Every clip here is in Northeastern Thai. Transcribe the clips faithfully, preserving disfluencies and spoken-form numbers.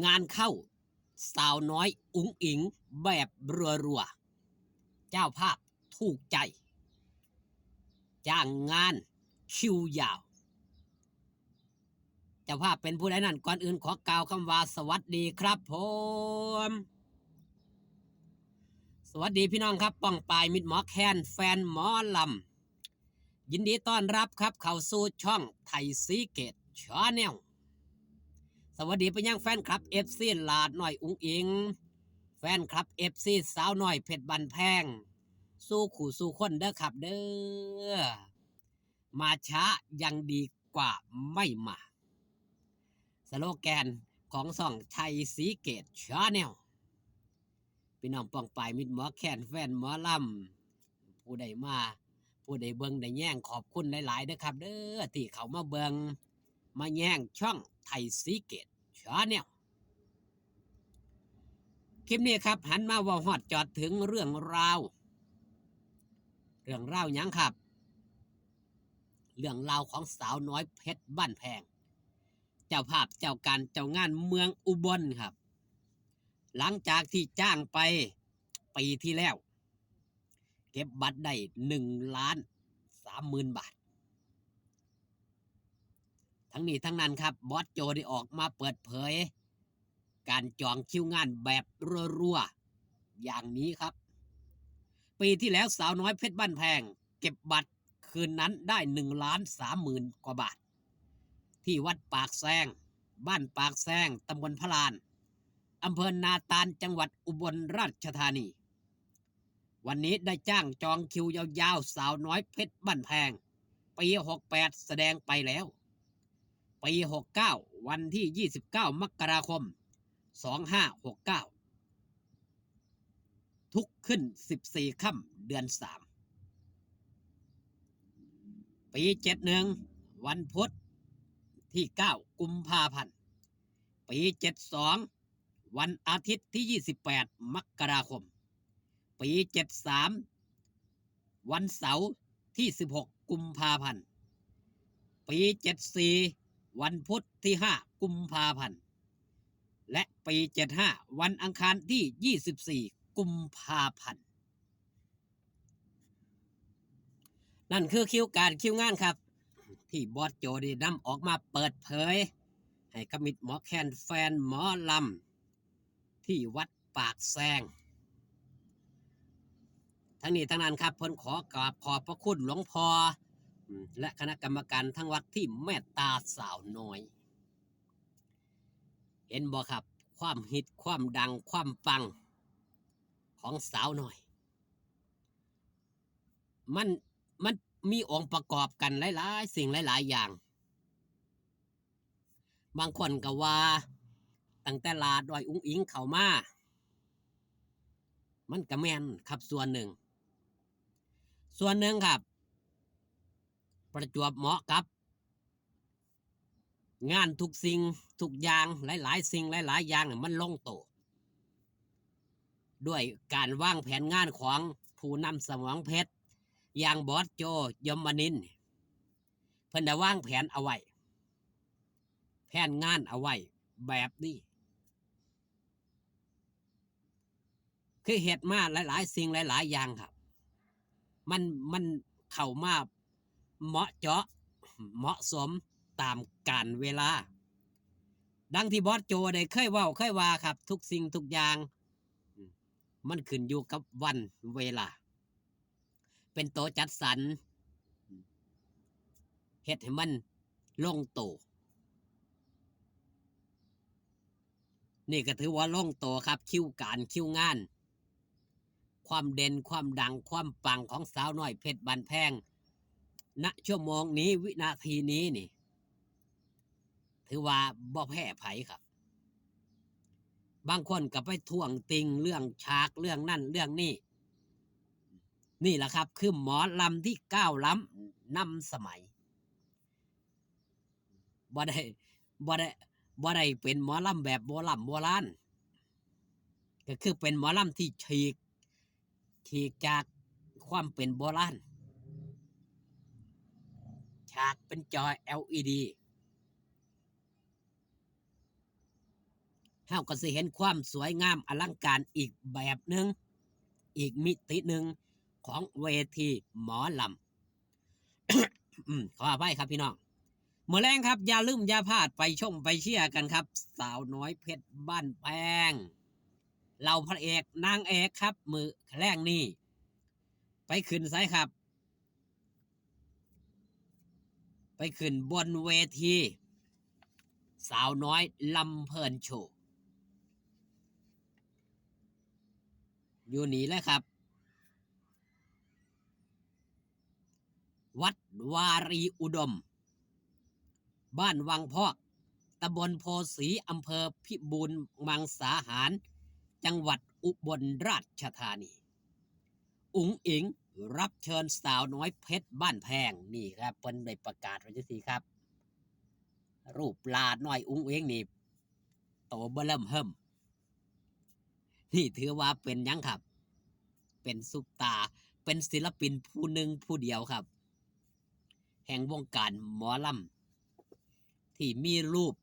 งานเข้า สาวน้อยอุ๋งอิ๋งแบบรัวๆ เจ้าภาพถูกใจ จ้างงานคิวยาว เจ้าภาพเป็นผู้ใดนั้น ก่อนอื่นขอกล่าวคำว่าสวัสดีครับผม สวัสดีพี่น้องครับ ป้องปายมิตรหมอแคน แฟนหมอลำ ยินดีต้อนรับครับ เข้าสู่ช่องไทยศรีเกตชาแนล สวัสดีไปยังแฟนคลับ เอฟซี หลาดน้อยอุ๋งอิ๋ง แฟนคลับ เอฟซี สาวน้อยเพชรบ้านแพง สู่คู่สู่คนเด้อครับเด้อ มาช้ายังดีกว่าไม่มา สโลแกนของช่องไทยศรีเกตชาแนล พี่น้องป้องปายมิตรหมอแคน แฟนหมอลำ ผู้ใดมา ผู้ใดเบิ่งได้แยง ขอบคุณหลายๆเด้อครับเด้อ ที่เข้ามาเบิ่งมาแยงช่องไทยศรีเกตชาแนล คลิปนี้ครับ หันมาเว้าฮอดจอดถึงเรื่องราว เรื่องราวหยังครับ เรื่องราวของสาวน้อยเพชรบ้านแพง เจ้าภาพเจ้าการเจ้างานเมืองอุบลครับ หลังจากที่จ้างไปปีที่แล้ว เก็บบัตรได้หนึ่งล้านสามหมื่นบาท ทั้งนี้ทั้งนั้นครับ บอสโจได้ออกมาเปิดเผย การจองคิวงานแบบรัวๆ อย่างนี้ครับ ปีที่แล้วสาวน้อยเพชรบ้านแพง เก็บบัตรคืนนั้นได้หนึ่งล้านสามหมื่นกว่าบาท ที่วัดปากแซง บ้านปากแซง ตำบลพระลาน อำเภอนาตาล จังหวัดอุบลราชธานี วันนี้ได้จ้างจองคิวยาวๆ สาวน้อยเพชรบ้านแพง ปีหกแปดแสดงไปแล้ว ปีหกเก้า วันที่ยี่สิบเก้ามกราคม สองห้าหกเก้า ทุกขึ้นสิบสี่ค่ำเดือนสาม ปีเจ็ดหนึ่ง วันพุธที่เก้ากุมภาพันธ์ ปีเจ็ดสอง วันอาทิตย์ที่ยี่สิบแปดมกราคม ปีเจ็ดสาม วันเสาร์ที่สิบหกกุมภาพันธ์ ปีเจ็ดสี่ วันพุธที่ห้ากุมภาพันธ์ และปีเจ็ดห้า วันอังคารที่ยี่สิบสี่กุมภาพันธ์ นั่นคือคิวการคิวงานครับ ที่บอสโจได้นำออกมาเปิดเผย ให้กับมิตรหมอแคน แฟนหมอลำ ที่วัดปากแซง ทั้งนี้ทั้งนั้นครับ เพิ่นขอกราบขอบพระคุณหลวงพ่อ อืม และคณะกรรมการทั้งวัดที่เมตตาสาวน้อย เห็นบ่ครับ ความฮิต ความดัง ความปังของสาวน้อย มัน มันมีองค์ประกอบกันหลายๆ สิ่งหลายๆ อย่าง บางคนก็ว่า ตั้งแต่หลาดน้อยอุ๋งอิ๋งเข้ามา มันก็แม่นครับ ส่วนหนึ่ง ส่วนหนึ่งครับ ประจวบเหมาะกับ งานทุกสิ่งทุกอย่าง หลายๆ สิ่งหลายๆ อย่างน่ะ มันลงโต ด้วยการวางแผนงานของผู้นำสมองเพชร อย่างบอสโจ ยมนินทร์ เพิ่นได้วางแผนเอาไว้ แผนงานเอาไว้แบบนี้ คือเฮ็ดมาหลายๆ สิ่งหลายๆ อย่างครับ มัน มันเข้ามาเหมาะเจาะ เหมาะสมตามกาลเวลา ดังที่บอสโจได้เคยเว้าเคยว่าครับ ทุกสิ่งทุกอย่าง อืม มันขึ้นอยู่กับวันเวลา เป็นโตจัดสรร เฮ็ดให้มันลงโต นี่ก็ถือว่าลงโตครับ คิวการคิวงาน ความเด่น ความดัง ความปังของสาวน้อยเพชรบ้านแพง ณ ชั่วโมงนี้ วินาทีนี้นี่ ถือว่าบ่แพ้ไผครับ บางคนก็ไปท้วงติงเรื่องฉาก เรื่องนั่นเรื่องนี้ นี่แหละครับ คือหมอลำที่ก้าวล้ำนำสมัย บ่ได้ บ่ได้ บ่ได้เป็นหมอลำแบบโบร่ำโบราณ ก็คือเป็นหมอลำที่ฉีก ฉีกจากความเป็นโบราณ ฉากเป็นจอ แอลอีดี เ เฮาก็สิเห็นความสวยงามอลังการอีกแบบหนึ่ง อีกมิติหนึ่งของเวทีหมอลำ อืม ขออภัยครับพี่น้อง มื้อแลงครับ อย่าลืมอย่าพลาดไปชมไปเชียร์กันครับ สาวน้อยเพชรบ้านแพง เหล่าพระเอกนางเอกครับ มื้อแลงนี้ ไปขึ้นไสครับ ไปขึ้นบนเวที สาวน้อยลำเพลินโชว์ อยู่นี่แหละครับ วัดวารีอุดม บ้านวังพอก ตำบลโพธิ์ศรี อำเภอพิบูลมังสาหาร จังหวัดอุบลราชธานี อุ๋งอิ๋งรับเชิญสาวน้อยเพชรบ้านแพง นี่ครับ เพิ่นได้ประกาศไว้จังซี่ครับ รูปหล้าน้อยอุ๋งอิ๋งนี่ โตเบ้อเริ่มเฮิ่ม นี่ถือว่าเป็นหยังครับ เป็นซุปตาร์ เป็นศิลปินผู้หนึ่งผู้เดียวครับ แห่งวงการหมอลำ ที่มีรูป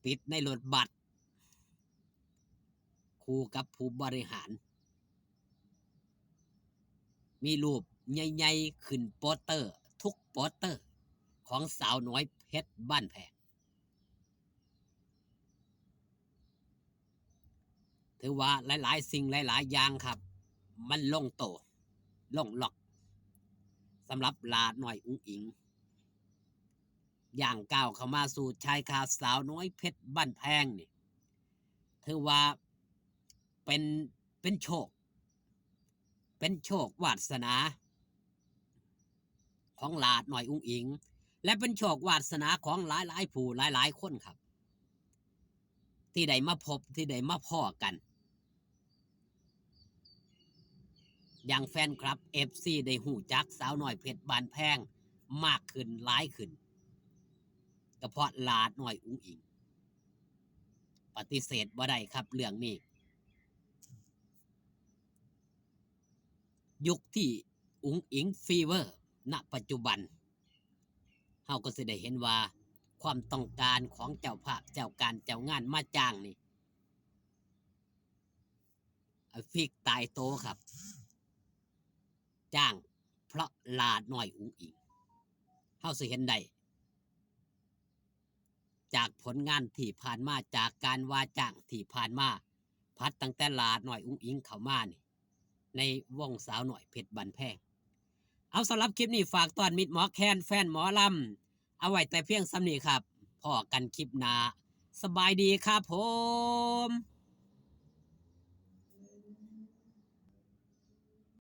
ติดในรถบัส คู่กับผู้บริหาร มีรูปใหญ่ๆ ขึ้นโปสเตอร์ ทุกโปสเตอร์ ของสาวน้อยเพชรบ้านแพง ถือว่าหลายๆ สิ่งหลายๆ อย่างครับ มันลงโต ลงล็อก สำหรับหล้าน้อยอุ๋งอิ๋ง ย่างก้าวเข้ามาสู่ชายคาสาวน้อยเพชรบ้านแพงนี่ ถือว่าเป็น เป็นโชค เป็นโชควาสนา ของหล้าน้อยอุ๋งอิ๋ง และเป็นโชควาสนาของหลายๆ ผู้หลายๆ คนครับ ที่ได้มาพบ ที่ได้มาพ้อกัน อย่างแฟนคลับ เอฟซี ได้ฮู้จักสาวน้อยเพชรบ้านแพงมากขึ้น หลายขึ้น ก็เพราะหล้าน้อยอุ๋งอิ๋ง ปฏิเสธบ่ได้ครับเรื่องนี้ ยุคที่อุ๋งอิ๋งฟีเวอร์ ณ ปัจจุบัน เฮาก็สิได้เห็นว่าความต้องการของเจ้าภาพ เจ้าการ เจ้างานมาจ้างนี่ อ่ะ ฟิกตายโตครับ จ้างเพราะหล้าน้อยอุ๋งอิ๋ง เฮาสิเห็นได้ จากผลงานที่ผ่านมา จากการว่าจ้างที่ผ่านมา พัดตั้งแต่หล้าน้อยอุ๋งอิ๋งเข้ามานี่ ในวงสาวน้อยเพชรบ้านแพง เอา สำหรับคลิปนี้ฝากต้อนมิตรหมอแคน แฟนหมอลำ เอาไว้แต่เพียงส่ำนี้ครับ พ้อกันคลิปหน้า สบายดีครับผม